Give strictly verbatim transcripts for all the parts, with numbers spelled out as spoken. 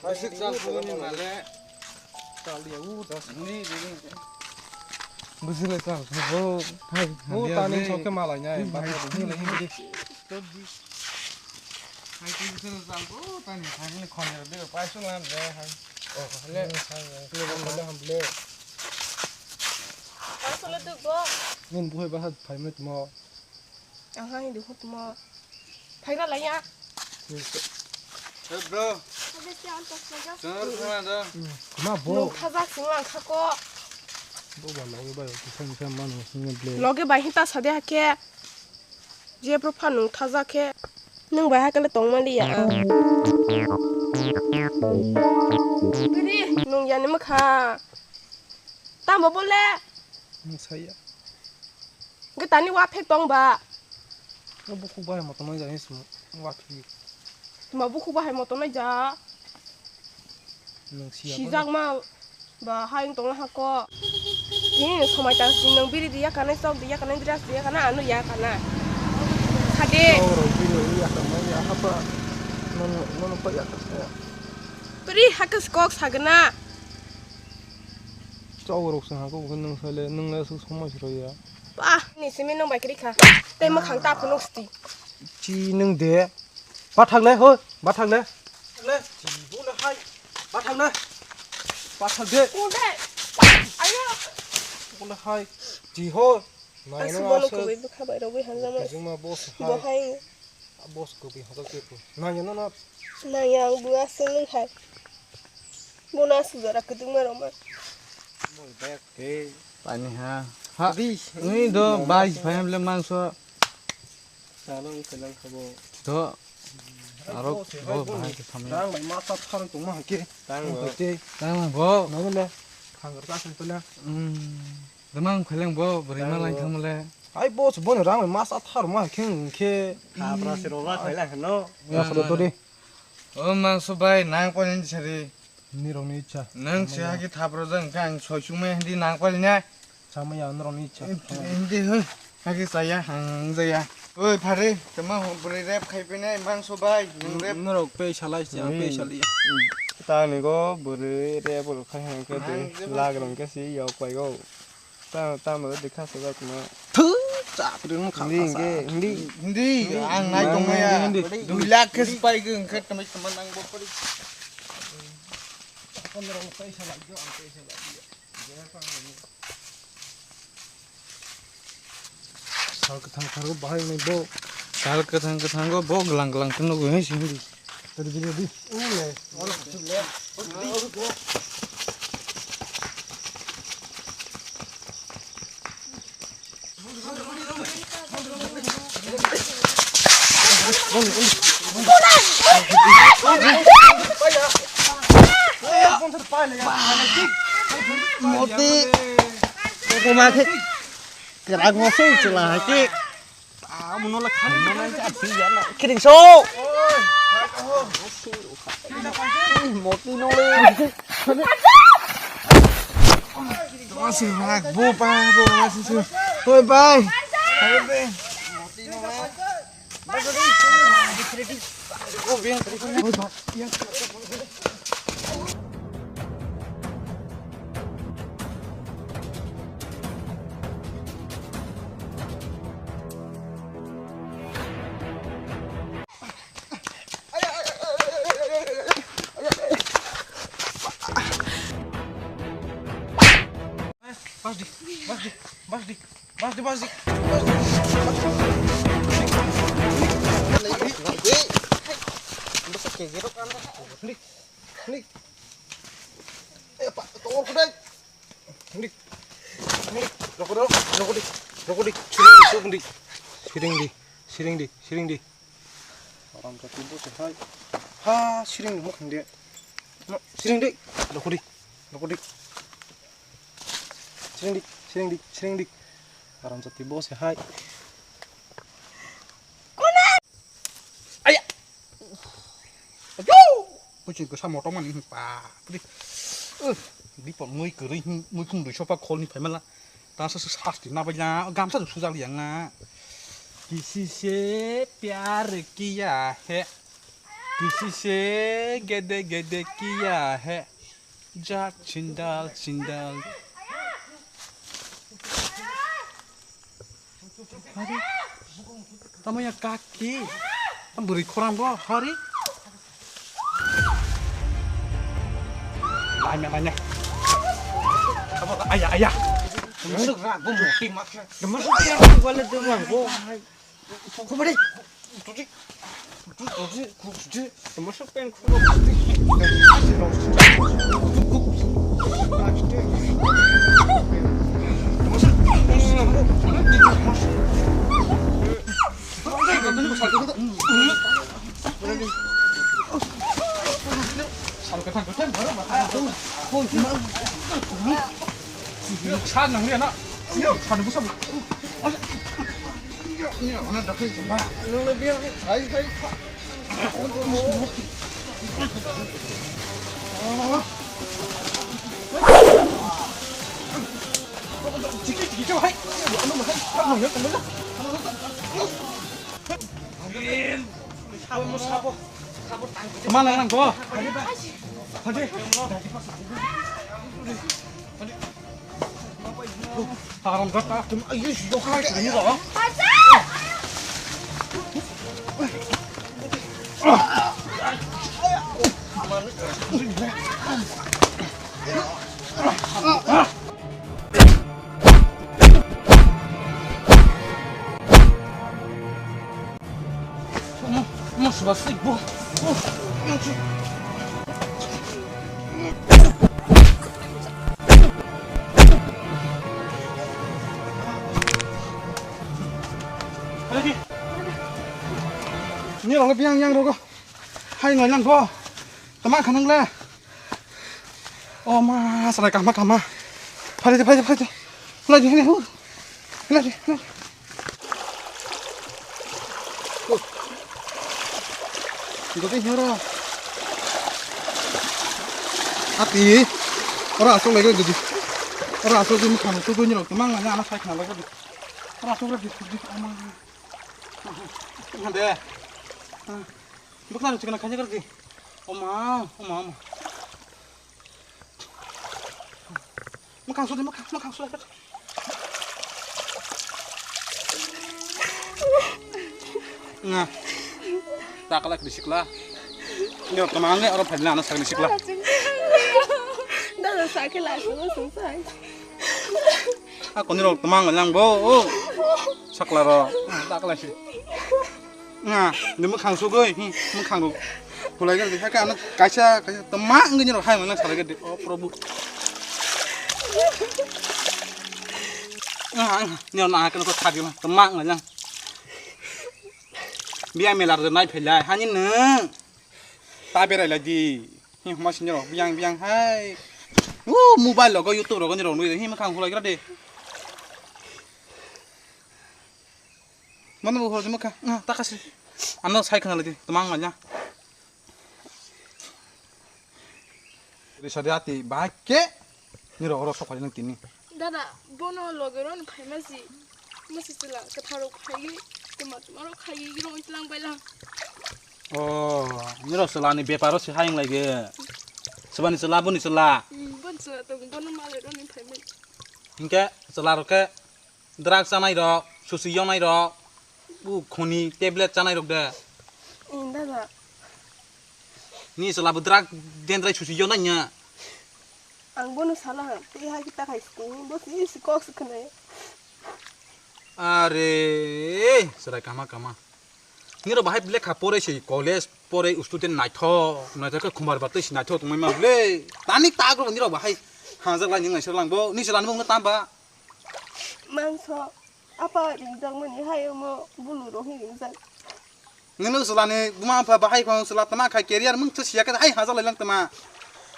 Asik chal phone ni male. Chal dia u das. Ni ni. Bujile chal. Bo. Hai. O tani soke malai nai. Ba ni le ni. Hai tu bujile chal. O tani hai ni khon de pai su lam de hai. O le. Ni le ham le. Asole tu go. Nin buhai ba hat phai me tumo. Ang ha hindi hutmo. Phaina laya. Hey bro. Chwng khna do. Ma bo. Nung thajak sing lang kha ko. Bo ba loge bai ko sing sing man sing ble. Loge bai hinta sade hake. Je pro pha nung thajak khe. Nung bai hakele tong mali ya. Nung ya ni mukha. Tamo bole. Nung saya. Hwnkhe tani waphek tong ba? O bukhuk bahai motom nai jani sum waphek. Tuma bukhuk bahai motom nai ja. Nung siya. Sijak ma ba hai wng tong ha ko. Ni somai ta si nung biri diya kanai sok diya kanai dress diya kana anu ya kana. Khade. Oro biri ya kanai ya hapa. Nono nono pa ya kanai. Pri hakas kok sagna. Chao rok se hangko bo nung sale nung le su somai sro ya. Ba, ni simi nung bai kri kha. Tei mwkhang ta phunuk sti. Chi nung de. Bathak le ho, bathak le. Le, chi bo le hai. Bathak le. Bathak de. Kunde. Ayo. Bo le hai. Chi ho. Nai no asuk bono asuk. Kubui bwkha bai rogwi hanjama. Jingma boss bo hai. Hai. Boss kubui hokol ke ko. Nai no no. Nai ang bu asuk nung hai. Bono asuk jora kudung ma roma. Bol bek. Hey. Pani ha. Ha. Di. Ni do bai phai le mangso. Salo wng khe lang kha bo. To. Aro bo bahai khe thamya. Rang bai ma ta thar tong ma hai khe. Tang bo. Tang bo. Nang le. Khang rok ta sung pela. Hmm. Demang kheleng bo bwrwi ma lai thang le. Ai bo se bo ni rang bai ma ta thar ma hai khe hing khe. Khapra se rok la khai la kheno. Ya kholo to de. O mangso bai nang pon sari. Nirokni icha. Nang se hagi thap rojak hwnkhe ang soi chukmaya hindi nang pali nai. Chamaya norokni icha. Hindi hoi. Hagi chaya hang jaya. Oi phari, tama bwrwi rep khai pini mangso bai, nang rep. Norok pei salai se, ang pei salai. Tani go bwrwi rep rok khai hang khe de lag rong khe si yok pai go. Ta, ta mo de kha sa jak ma. Thu, cha, pri mo kha. Hindi, hindi. Hindi, ang nai tong ya. Hindi, hindi. Dui lakh khe pai ge, ang khe tamai tamai nang bo pari. Pondro mo paisa lagyo, ang paisa lagyo. Sal kwthang kwthang bo bahai nai bo. Sal kwthang kwthang bo, bo glang glang khe nugo, he, sindi. Ready, ready. Ule, ora, chule. Moti. Kuma ke. Kerang mose chula ke. Kiring so. Moti no le. Masih rak bo pa bo masih su. Oi bai. Moti no le. Bas di, bas di, bas di, bas di, bas di, bas di. Ni, ni. Eh, pa, tongor kudai. Ni, ni. Rokodi, rokodi, rokodi. Siring di, siring di, siring di, siring di. Aram ka tibo se hai. Ha, siring mo khande. No, siring di. Rokodi, rokodi. Siring di, siring di, siring di. Aram jati bo se hai. Aya. Ayo. Kucing kesa motor mani pa. Pudi. Uh, di pon ngui keri ngui khum dui sopa khol ni phaimala. Tasa sasti na bajang gamsa sujak yang na. Kisi se pyar kiya hai. किसी से गेदे गेदे किया है, जाट छिंडाल छिंडाल। Hari, tamo ya kaki, tam buri khorang bo, hari. Laina, laina. Aya, aya. Masuk ra, gua mati, mak. Masuk ya, gua le tu, mak. Gua. Kau beri. Tuti. Tuti, tuti, tuti. Masuk pen. Sa nang liya na. Sa nang busa. Mana nang ko? Hadi. Haram gata. Ayo, dokai ini loh. Mo, mo, suba sik bo. Oh, yang sik. Ni rong biang yang rogo. Hai ngai lang bo. Tama khanang le. O ma, salai kahma kahma. Phai de, phai de, phai de. Phai de, phai de, hu. Phai de, phai de. Hu. Goti hero. Ati. Ora asok lagi goti. Ora asok di mukha tu goni rok. Mang na ana sai khna lagi. Ora asok lagi goti. Ama. Hande. Bukla chikna khanya kardi. O ma, o ma, o ma. Mukhang sudi, mukhang, mukhang sudi. Nga. Takla kri sikla. Nyo tamang nge oro phadna ano sakni sikla. Dada sakila sung sung sai. A koni rok tamang lang bo. O. Sakla ro. Takla si. Nga, ni mukhang sugoi, hmm, mukhang rok. Hulai gari, hake ano kaisa, kaisa, tama wngwi ni rok hai mano salai gari. O Prabhu. Nga, nga, ni rok na hake no thadi ma, tama wngwi lang. Biya mela rok nai phailai, hani nung. Ta berai lai di. Hi, homa sini rok, biang, biang, hai. Uh, mobile logo, YouTube logo ni rok nui, hi mukhang hulai gari. Mano bo horo mukha. Ah, takasi. Ano sai khna lagi. Tamang aja. Risa de ati bahai ke. Ni ro oro sok phai nang tini. Dada, bono loge ro ni phai ma si. Ma si sila, ka tharo khai gi. Tuma tuma ro khai gi ro lang bai lang. Oh, ni ro sila ni beparo si hai lai ge. Sibani sila, boni sila. Hmm, bon sila to, bono male ro ni phai mai. Hingke sila ro ke. Drug chanai rok, susi yonai rok, u khoni tablet chanai rok de. Ee, dada. Ni chwla bo drug dendrai susi yonai nya. Ang bono sana, tei hai kita khai sini, bo si si kok si khne. Are, chwrai kama kama. Nirok bahai lekha porai se college porai student naithok, naithok khe khumar ba tei se naithok tongmai ma ble. Tani tagro nirok bahai hajak lai ning naisok lang bo, ni chwla ni mung tamba. Mangso, apa ringjak mani hai omo bulu rohi ringjak. Nini chwla ni buma pha bahai khong chwla tama khai career mung thus ya khe hai hajak lai lang tama.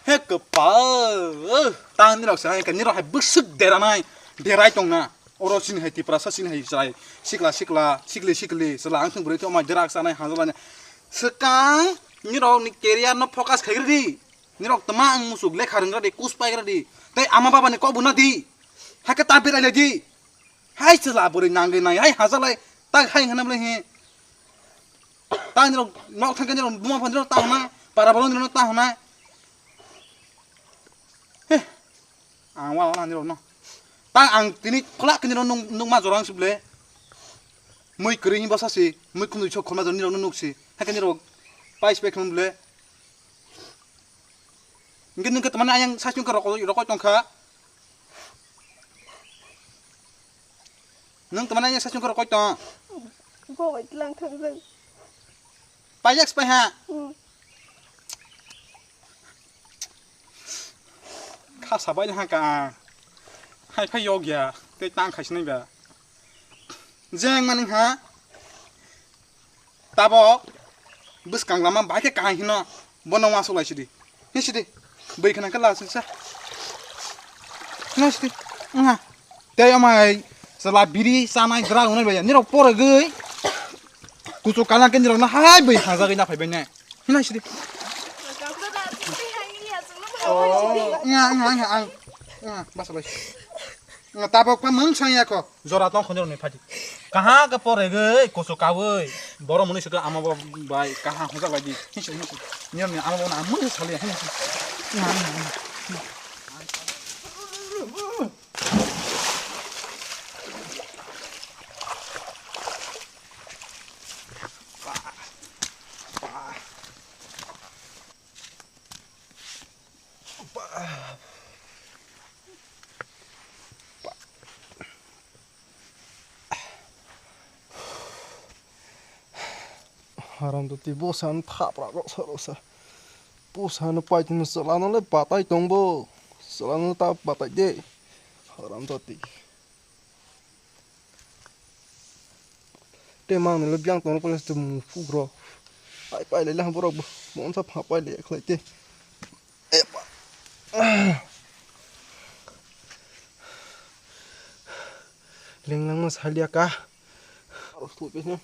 He kwpal, tang nirok se hai khe nirok hai bwswk deranai, derai tongna. Oro sini hai Tiprasa sini hai chwrai sikla sikla sikli sikli chwla ang thung bwrwi thok mai drug chanai hajolani. Swkang nirok ni career no focus khai rwdi. Nirok tama ang musuk lekha rwngra di kus pai gra di. Tei ama baba ni kok buna di. Hakhe ta berai lai di. Hai chwla bwrwi nangwi nai hai hajalai tak hai hwnam lai he. Tang nirok nok thang ke nirok buma phan nirok tang hwnai. Para bolong nirok tang hwnai. He. Ang wa wana nirok no. Tang ang tini kholak ke nirok nung nung ma jorang sible. Mui kri hin basa si. Mui khunui chok khoma jor nirok nuk si. Hake nirok pais pek khum ble. Nge nung ke tamani ayang sasung ke rokoi rokoi tongkha. Nung tamani ayang sasung ke rokoi tong. Bo bai tlang thang jang. Paijak spai ha. Hmm. Kha sabai ha ka. Hai phai yok ya. Tei tang khai sinai ba. Jeng mani ha. Tabok bwskang lama bai khe kaham hino bono uansuk lai sidi. Hi sidi. Bwkhana khe la sisa. Hi sidi. Nga. Tei amai sala biri sanai dra unai bai. Nirok porogwi. Kuchuk kalang khe nirok na hai bai hajagwi na phai bai nai. Hi sidi. Nga nga nga ang. Nga basa bai. Nga tabok pa mang sang ya kho. Jora tong khonjor ni phadi. Kaha ka pore goi koso kawi. Boro muni sito ama bo bai kaha hojak bai di. Hinsi hinsi. Niyam ni ama bo na muni sali hinsi. Haram to twi bwsa no thapra rok sa rok sa. Bwsa no pai tini chwla no le batai tong bo. Chwla no ta batai de. Haram to twi. Tei mang nilo biang tong rok pala tum fuk ro. Ai pai le lang borok bo. Mon sa pha pai le khlai te. Epa. Lenglang ma salia ka. Aro tu pe ne.